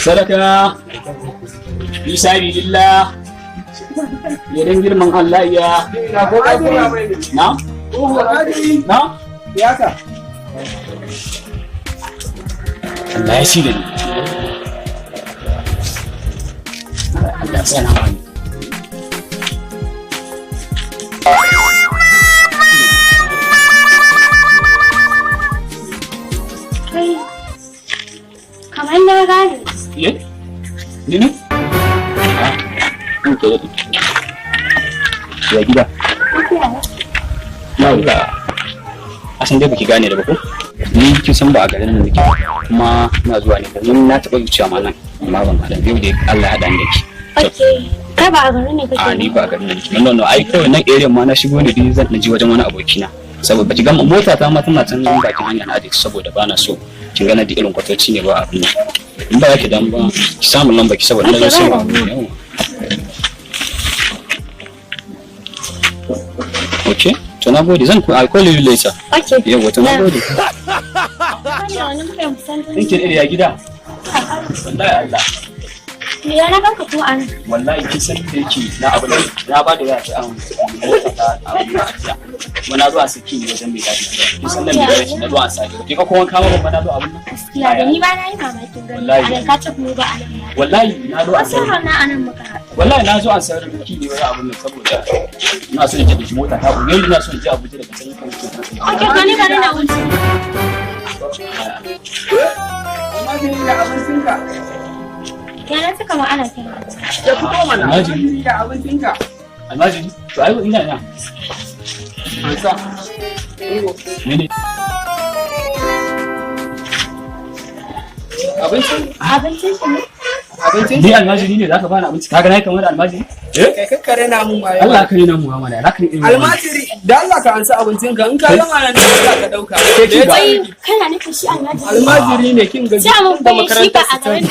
Sadaka fi sabilillah, ya dan girman Allah ya. Na na Allah ya shi da ni. Allah ya tsana mani. Kai, kamar na gane. Ye? Ni ne? Ah, an ke daɗe. Ya gida? Yawwa. Asan dai baki gane da ba ko? Ni kin san ba a garin nan nake ba. Kuma ina zuwa ne domin na taɓa zuciya ma nan, amma ban haɗa biyu da Allah ya haɗa ni da ke. Ok, kai ba a garin ne kake A, ni ba a garin nan nake. No, no, ai kawai nan area ma na shigo ne dai zan ɗan ji wajen wani abokina. Saboda baki gama mota ta ma tana can bakin hanya na ajiye saboda bana so kin ga na da irin kwatoci ne ba abin nan. In ba za ki damu ba, ki samu lamba ki saboda na zo sai mu yawa. Okay, to na gode, zan ku I call you later. Ok. Yawwa, to na gode. Wani wani muka yi musamman. Kin ya gida? Wallahi Allah. Me ya na ganka ko an? Wallahi kin san da yake na abu ne na ba da waya ta an mota ta abu na ajiya. Kuma na zo a saki ne wajen mai gadi. Kin san nan mai gadi na zo a saki. Ki ga kowan kama ban na zo abun nan. Gaskiya da ni ba na yi mamakin gani. Wallahi. A nan ka ce kuma ba a nan ba. Wallahi na zo a Wasu saki. rana a nan muka haɗu. Wallahi na zo an sayar da ki ne wani abun nan saboda ina so in je da mota ta yanzu ina so in je Abuja daga can kan ki. Ok, to ni bari na wuce. Almajiri, da abincinka. Ya na suka ma ana kira. Ya fito mana. Almajiri. Almajiri, da abincinka. Almajiri, to ai ina ina. Ansa. Mene? Abincin? Abincin shi ne? Abincin? Ni almajiri ne zaka bani abinci? Kaga nayi kamar almajiri? Eh? Kai kakkare na mun waye. Allah ka nuna Muhammad ya zaka ni. Almajiri, da Allah ka ansa abincinka, in ka gama nan da Allah ka dauka. Ke ki ga- Wai kana nufin shi almajiri? Almajiri ne kin ga Sai mun da bai shi ba makarantar a su ta garin.